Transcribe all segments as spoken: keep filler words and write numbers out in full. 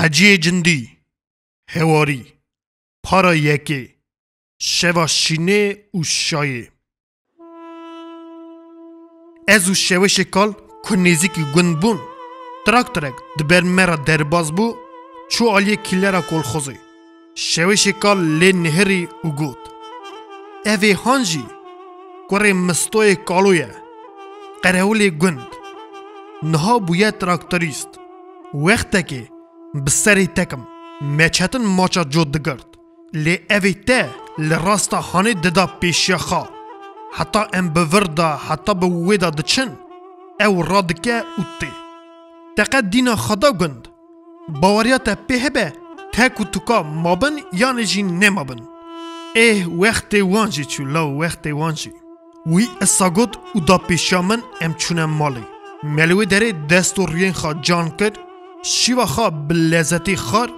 Qeciyê cindî, hewarî, para yekê, şeva şînê û şayê. Ez û Şewişê Kal ku nêzîkî gund bûn, traktorek di ber me re derbas bû, çû aliyê kîlera kolxozê. Şewişê Kal lê nihirî û got, "Ev ê han jî kurê Mistoyê Kalo ye, qerewilê gund. Niha bûye traktorîst. Wextekê bi serê te kim, me çetin maça cot digirt. Lê ev ê te li rasta hanê dida pêşiya xwe. Heta em bi vir de, heta bi wê de diçin, ew radike û tê. Te qet dîna xwe da gund? Baweriya te pê hebe, tek û tuka mabin yanê jî nemabin?" Êh, wextê wan jî çû, law, wextê wan jî. Wî isa got û da pêşiya min, em çûne malê. Me li wê derê dest û rûyên xwe can kir, şîva xwe bi lezetê xwar,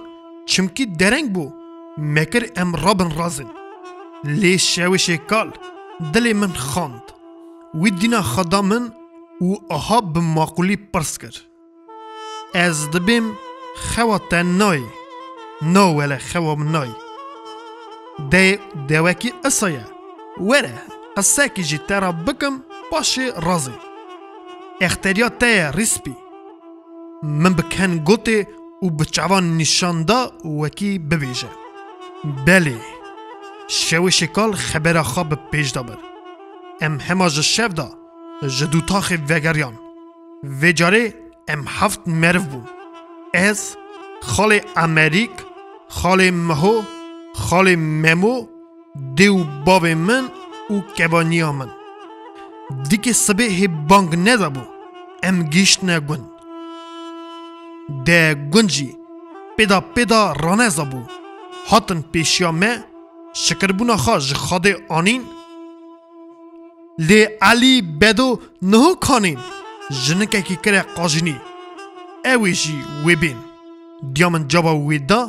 çimkî dereng bû, me kir em rabin razin. Lê Şewişê Kal dilê min xand. Wî dîna xwe da min û aha bi maqûlî pirs kir, "Ez dibêm xewa te nayê?" "Na wele, xewa min nayê." "De, de wekî isa ye. Were, qisekî jî te re bikim, paşê razê." "Exteriya te ye, Rîspî." Min bi ken gotê û bi çavan nîşan da wekî bibêje, "Belê." Şewişê Kal xebera xwe bi pêş de bir. Em hema ji şev de ji dûtaxê vegeriyan. Vê carê em heft meriv bûn. Ez, xalê Emerîk, xalê Miho, xalê Memo, dê û bavê min û kevaniya min. Dikê sibê hê bang nedabû, em gihîştine gund. De gund jî pêda pêda raneza bû. Hatin pêşiya me, şikirbûna xwe ji Xwedê anîn. Lê Elî, Bedo, niho kanîn, jinikekî kire qajinî. Ew ê jî wê bên. Diya min caba wê da,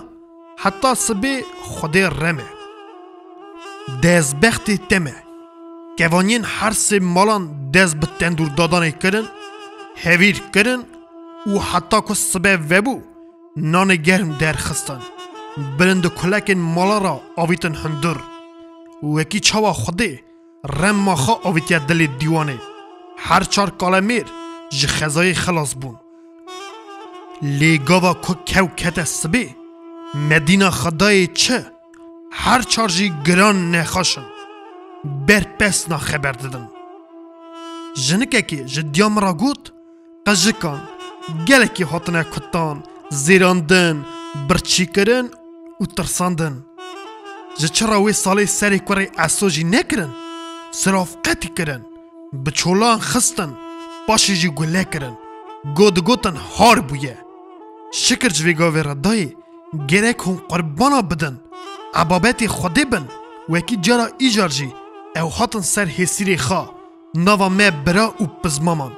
heta sibê Xwedê rem e. Dezbextê te me. Kevaniyên her sê malan dest bi tendûrdadanê kirin, hevîr kirin û heta ku sibe vebû, nanê germ derxistin. Birin di kulekên mala re avîtin hundir. Wekî çawa Xwedê rema xwe avîtiye dilê dîwanê. Her çar kalemêr ji xezayê xilas bûn. Lê gava ku kew kete sibê, me dîna xwe dayê çi, her çar jî giran nexweş in. Ber pesna xeber didin. Jinikekê ji diya min re got, Qijikan gelekî hatine kutan, zêrandin, birçîkirin û tirsandin. Ji çira wê salê serê kurê Eso jî nekirin, silav qetî kirin, bi çolan xistin, paşê jî gule kirin. Go digotin har bûye. Şikir ji vê gavê re dayê, gerek hûn qurbana bidin. Ebabetê Xwedê bin, wekî cara îcar jî ew hatin ser hêsîrê xwe. Nava me bira û pizmaman.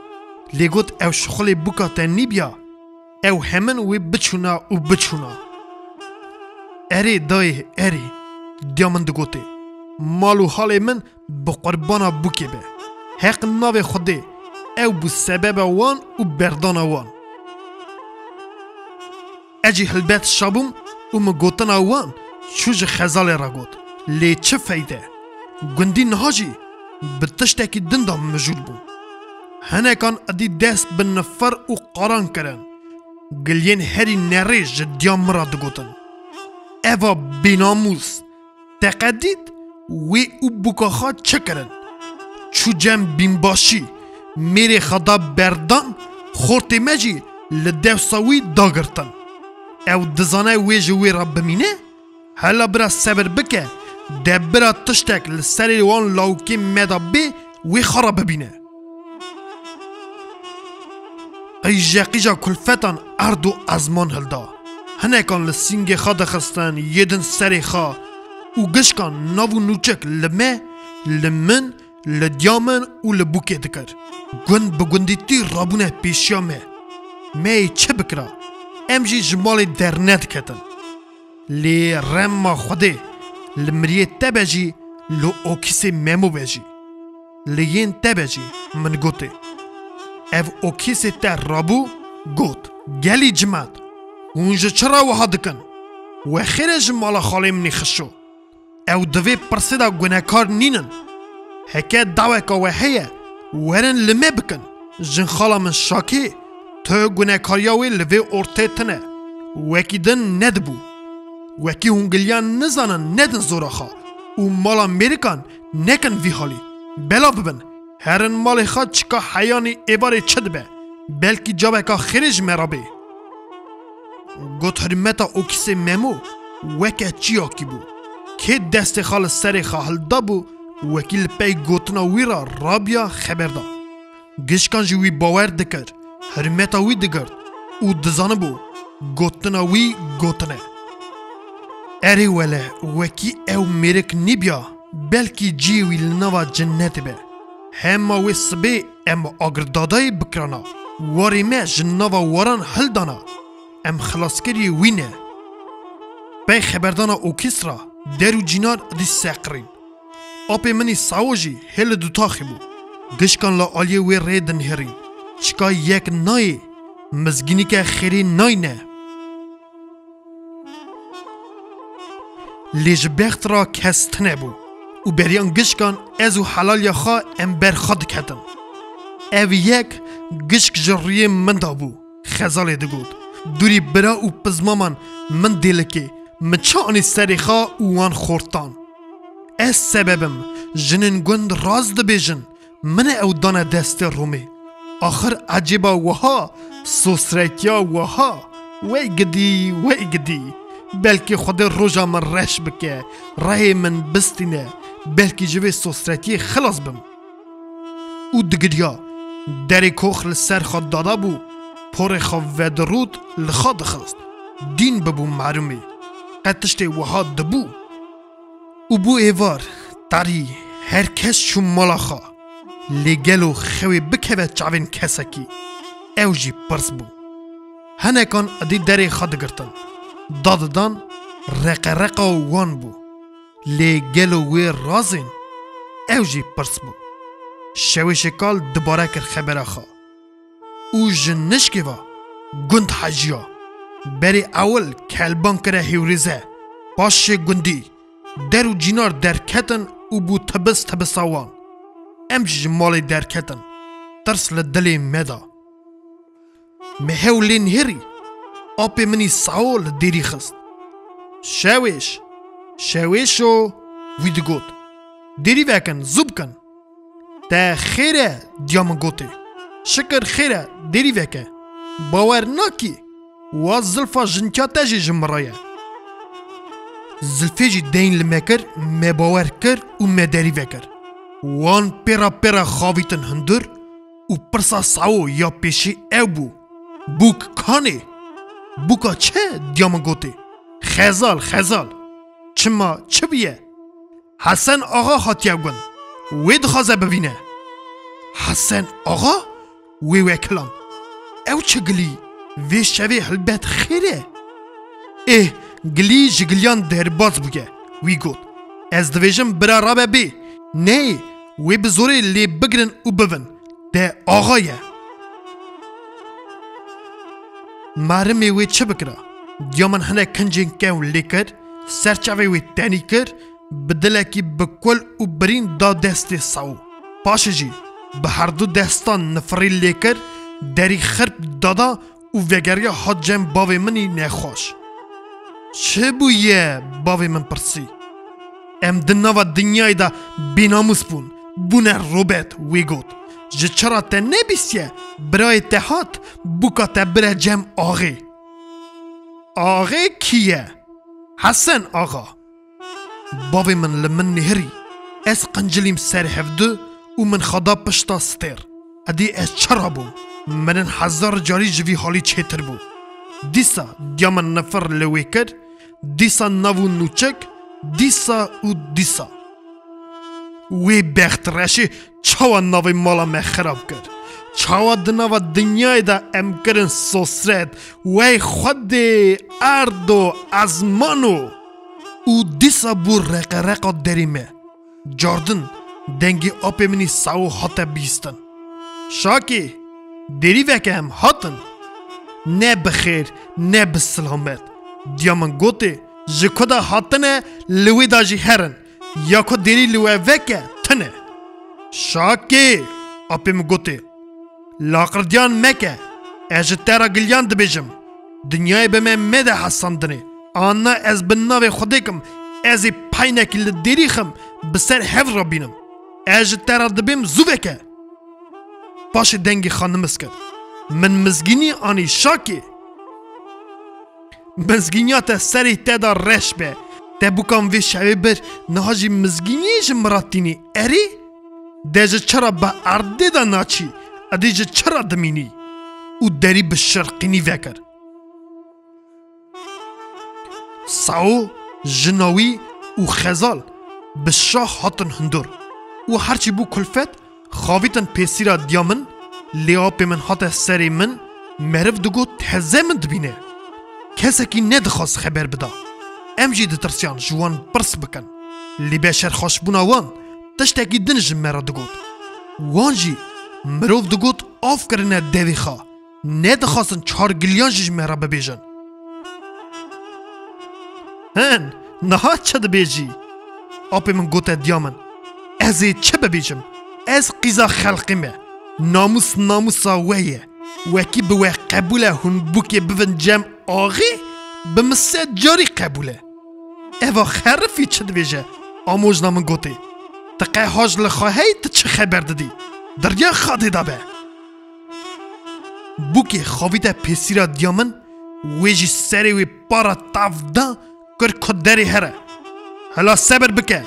Lê got ew şixulê bûka te nîbiya, ew hemin wê biçûna û biçûna. Erê dayê, erê, diya min digotê, mal û halê min bi qurbana bûkê be. Heq navê Xwedê, ew bû sebeba wan û berdana wan. Ez jî helbet şabûm û min gotina wan çû ji xezalê re got. Lê çi feyde? Gundî niha jî bi tiştekî din de mijûl bû. Hinekan idî dest bi nifir û qaran kirin. Giliyên herî nerê ji diya min re digotin. Eva bênamûs, Te qe dît wê û bûka xwe çi kirin? Çû cem bînbaşî, mêrê xwe da berdan, xortê me jî li dewsa wî dagirtin. Ew dizane wê ji wê re bimîne? Hela bira sebir bike, de bira tiştek li serê wan lawikên me de bê wê xwe re bibîne. Qîje qîja kulfetan erd û ezman hilda. Hinekan li sîngê xwe dixistin, yê din serê xwe û gişkan nav û nûçik li me, li min, li diya min û li bûkê dikir. Gund bi gundîtî rabûne pêşiya me. Me yê çi bikira? Em jî ji malê dernediketin. Lê rema Xwedê li miriyê te be jî, li okîsê Memo be jî, li yên te be jî, min gotê. Ev okîsê te rabû, got, Gelî cimat, Hûn ji çi re wiha dikin? We xêr e ji mala xalê min î xişo. Ew di vê pirsê de gunekar nînin. Heke daweka we heye, werin li me bikin. Jinxala min Şakê, tu gunekariya wê li vê ortê tine. Wekî din nedibû. Wekî hûn giliyan nizanin nedin zora xwe û mala mêrikan nekin vî halî. Belav bibin, herin malê xwe çika heyanî êvarê çi dibe. Belkî caweka xêrê ji me re bê. Got hurmeta Okîsê Memo weke çiyakî bû. Kê destê xwe li serê xwe hildabû, wekî li pey gotina wî re rabiya xeber da. Gişkan jî wî bawer dikir, hurmeta wî digirt û dizanibû gotina wî gotin e. Erê wele, wekî ew mêrik nîbiya, belkî cihê wî li nava cinnetê be. Hema wê sibê em agirdadayê bikirana. Warê me ji nava waran hildana. Em xilaskiriyê wî ne. Pey xeberdana Okîs re der û cînar dî seqirîn. Apê min î Sawo jî hê li dutaxê bû. Gişkan li aliyê wê rê dinihêrîn. Çika yek nayê, mizgînîke xêrê nayne. Lê ji bext re kes tune bû û beriyan gişkan ez û helaliya xwe em ber xwe diketin. Ev yek gişk ji rûyê min de bû, Xezalê digot. Dûrî bira û pizmaman min dêlikê, min çi anî serê xwe û wan xortan. Ez sebeb im, jinên gund rast dibêjin, min e ew dane destê Romê. Axir ecêba wiha, sosretiya wiha, wey gidî, wey gidî. Belkî Xwedê roja min reş bike, rehê min bistîne, belkî ji vê sosretiyê xilas bim. Û digiriya. Derê kox li ser xwe dadabû, porê xwe vedirût, li xwe dixist. Dîn bibû merûmê. Qet tiştê wiha dibû? Û bû êvar, tarî, her kes çû mala xwe. Lê gelo xewê bikeve çavên kesekî? Ew jî pirs bû. Hinekan idî derê xwe digirtin. Dadidan reqereqa wan bû. Lê gelo wê razên? Ew jî pirs bû. Şewêşê kal dibare kir xebera xwe. Û ji nişkê ve gund hejiya. Berê ewil kelban kire hêwrêze. Paşê gundî, der û cînar derketin û bû tibis tibisa wan. Em jî ji malê derketin. Tirs li dilê me da. Me hewl lê nihêrî. Apê min î Sawo li dêrî xist. Şewêş! Şewêşo! Wî digot. Dêrî vekin, zû bikin. Te xêr e, diya min gotê. Şikir xêr e, dêrî veke. Bawer nakî. Wa zilfa jintiya te jî ji min re ye. Zilfê jî deyn li me kir, me bawer kir û me derî vekir. Wan pêra pêra xavîtin hundir û pirsa Sawo ya pêşî ew bû. Bûk kanê? Bûka çi? Diya min gotê. Xezal, xezal. Çima, çi bûye? Hesen Axa hatiye gund. Wê dixwaze bibîne. Hesen Axa? Wê wekilan. Ew çi gilî? Vê şevê helbet xêr e. Êh, gilî ji giliyan derbaz bûye. Wî got. Ez dibêjim bira rabe bê. Neyê, wê bi zorê lê bigirin û bibin. Te axa ye. Merimê wê çi bikira? Diya min hinek kincên kewn lê kir, ser çavê wê tenî kir, bi dilekî bi kul û birîn da destê Sawo. Paşê jî bi herdu destan nifirî lê kir, derî xirp dada û vegeriya hat cem bavê min î nexweş. Çi bûye? Bavê min pirsî. Em di nava dinyayê de bênamûs bûn, bûne robet, wê got. Ji çi re te nebîstiye, birayê te hat, bûka te bire cem axê. Axê kî ye? Hesen Axa. Bavê min li min nihirî. Ez qincilîm ser hevdu û min xwe da pişta stêr. Edî ez çi rabûm? Min hezar carî ji vî halî çêtir bû. Dîsa diya min nifir li wê kir, dîsa nav û nûçik, dîsa û dîsa. Wê bextreşê çawa navê mala me xirab kir? Çawa di nava dinyayê de em kirin sosret? Wey Xwedê, erdo, ezmano! Û dîsa bû reqereqa derê me. Cardin, dengê apê min î Sawo hate bîstin. Şakê, derî veke em hatin. Ne bi xêr, ne bi silamet. Diya min gotê, ji ku de hatine, li wê de jî herin. Ya ku derî li we veke, tune. Şakê, apê min gotê. Laqirdiyan meke, ez ji te re giliyan dibêjim. Dinyayê bi me mede hesandinê. Anna ez bi navê Xwedê kim, ez ê peynekî li derî xim, bi ser hev re bînim. Ez ji te re dibêm zû veke. Paşê dengê xwe nimis kir. Min mizgînî anî Şakê. Mizgîniya te serê te de reş be. Te bûkan vê şevê bir, niha jî mizgîniyê ji min re tînî. Erê? De ji çira bi erdê de naçî, edî ji çira dimînî? Û derî bi şirqînî vekir. Sao, jina wî û Xezal bi şax hatin hundur û herçî bû kulfet, xavîtin pêsîra diya min, lê apê min hate serê min, meriv digot heze min dibîne. Kesekî nedixwast xeber bida. Em jî ditirsiyan ji wan pirs bikin. Lê beşerxweşbûna wan tiştekî din ji me re digot. Wan jî mirov digot av kirine devê xwe. Nedixwastin çar giliyan jî ji me re bibêjin. Hin, niha çi dibêjî? Apê min gote diya min. Ez ê çi bibêjim? Ez qîza xelqê me. Namûs namûsa we ye. Wekî bi we qebûl e hûn bûkê bivin cem axê, bi min sed carî qebûl e. Eva xerifî çi dibêje? Amojna min gotê. Ti qe haj li xwe hey, ti çi xeber didî? Diriya xadê de be. Bûkê xavîte pêsîra diya min, wê jî serê wê para tav da, kir ku derê here. Hela sebir bike.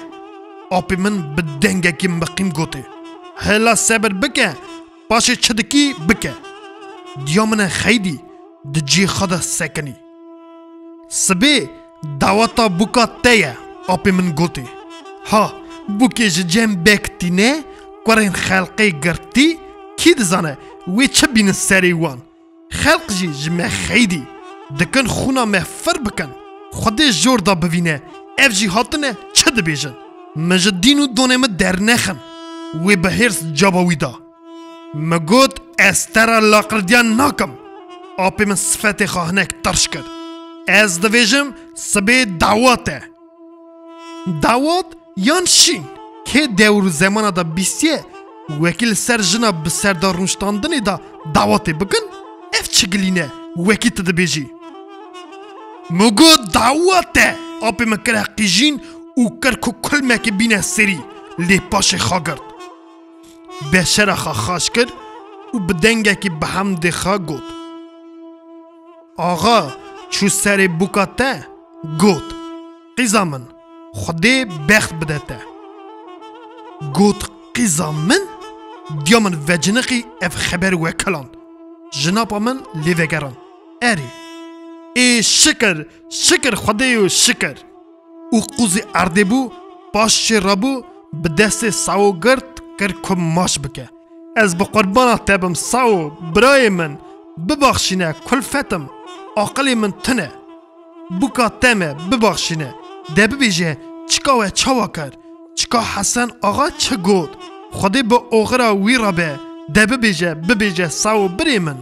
Apê min bi dengekî miqîm gotê. Hela sebir bike, paşê çi dikî bike. Diya min e xeydî, di cihê xwe de sekinî. Sibê daweta bûka te ye, apê min gotê. Ha, bûkê ji cem bek tîne, kurên xelqê girtî, kî dizane wê çi bînin serê wan? Xelq jî ji me xeydî. Dikin xûna me fir bikin. Xwedê jor da bivîne. Ev jî hatine çi dibêjin? Min ji dîn û donê min dernexin. Wê bi hêrs caba wî da. Min got, ez te re laqirdiyan nakim. Apê min sifetê xwe hinek tirş kir. Ez dibêjim, sibê dawat e. Dawat yan şîn? Kê dewr û zemana de bîstiye, wekî li ser jina bi ser de rûniştandinê de dawatê bikin? Ev çi gilî ne, wekî tu dibêjî? Min got dawat e! Apê min kire qîjîn û kir ku kulmekê bîne serî, lê paşê xwe girt. Beşera xwe xaş kir û bi dengekî bi hemdê xwe got. Axa çû serê bûka te, got, qîza min, Xwedê bext bide te. Got, qîza min? Diya min veciniqî ev xeber wekiland. Jinapa min lê vegeran. Erê. Ê şikir, şikir Xwedê yo şikir. Û qûzî erdê bû, paşê rabû, bi destê Sawo girt, kir ku maç bike. Ez bi qurbana te bim Sawo, birayê min, bibaxşîne, kulfet im, aqilê min tune. Bûka te me, bibaxşîne, de bibêje, çika we çawa kir, çika Hesen Axa çi got, Xwedê bi oxira wî re be, de bibêje, bibêje Sawo birê min.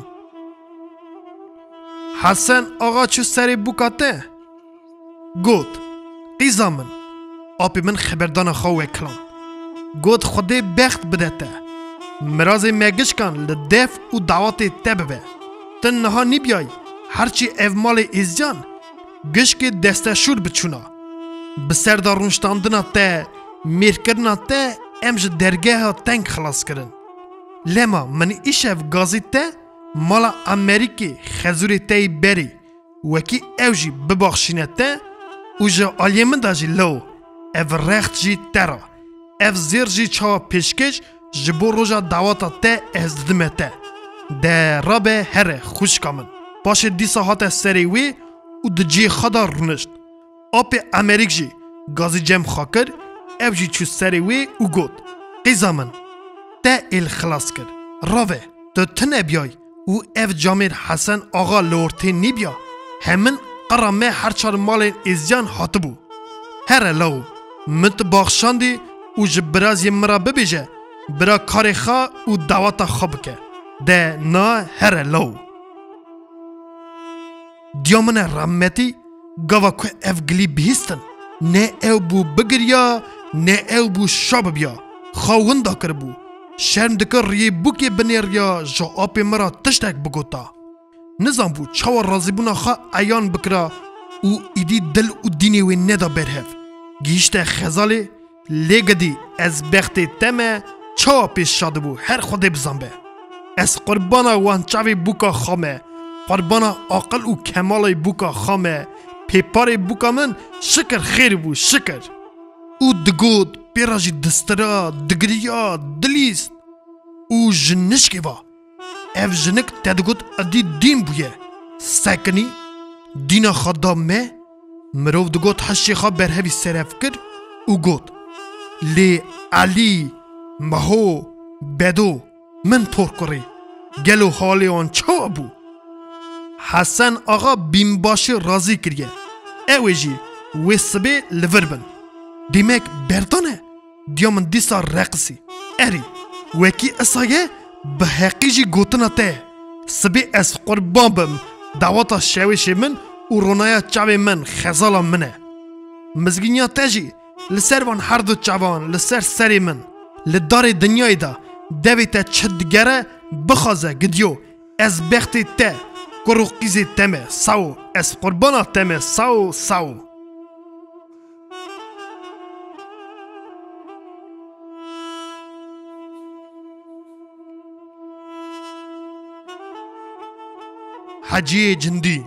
Hesen Axa çû serê bûka te. Got, qîza min. Apê min xeberdana xwe wekiland. Got, Xwedê bext bide te. Mirazê me gişkan li def û dawetê te bibe. Ti niha nîbiyay, herçî ev malê êziyan gişkê desteşûr biçûna. Bi ser de rûniştandina te, mêrkirina te em ji dergeha teng xilas kirin. Lema min îşev gazî te mala Amerîkê xezûrê te yî berî. Wekî ew jî bibaxşîne te û ji aliyê min de jî lew, ev rext jî te re. Ev zêr jî çawa pêşkêş ji bo roja daweta te ez didime te. De rabe here xwişka min. Paşê dîsa hate serê wê û di cihê xwe de rûnişt. Apê Emerîk jî gazî cem xwe kir, ev jî çû serê wê û got, qîza min, te êl xilas kir. Rave, tu tune biyay. Û ev camêr Hesen Axa li ortê nîbiya. Hemin qira me her çar malên êziyan hatibû. Here law, min tu baxşandî û ji biraziyê min re bibêje, bira karê xwe û daweta xwe bike. De na here law. Ya min e rehmetî, gava ku ev gilî bihîstin, ne ew bû bigiriya, ne ew bû şa bibiya. Xwe winda kiribû. Şerm dikir riyê bûkê binêriya, ji apê min re tiştek bigota. Nizanbû çawa razîbûna xwe eyan bikira û îdî dil û dînê wê neda berhev. Gihîşte Xezalê, lê gidî ez bextê te me, çawa pêş şa dibû, her Xwedê bizanbe. Ez qurbana wan çavê bûka xwe me, qurbana aqil û kemalê bûka xwe me, pêparê bûka min şikir xêr bû, şikir. Û digot, pê re jî distira, digiriya, dilîst. Û ji nişkê va, ev jinik te digot edî dîn bûye. Sekinî, dîna xwe da me, mirov digot hişê xwe berhevî serev kir û got, lê Elî, Meho, Bedo, min por kurê, gelo halê wan çawa bû? Hesen Axa bînbaşî razî kiriye. Ew ê jî wê sibê li vir bin. Dêmek berdane, diya min dîsa reqisî. Erê, wekî isa ye, bi heqî jî gotina te. Sibê ez qurban bim, daweta şewêşê min û ronaya çavê min, Xezala min e. Mizgîniya te jî li ser van her du çavan, li ser serê min. Li darê dinyayê de devê te çi digere, bixwaze, gidiyo. Ez bextê te, kur û qîzê te me, sawo. Ez qurbana te me, sawo, sawo. Heciyê Cindî.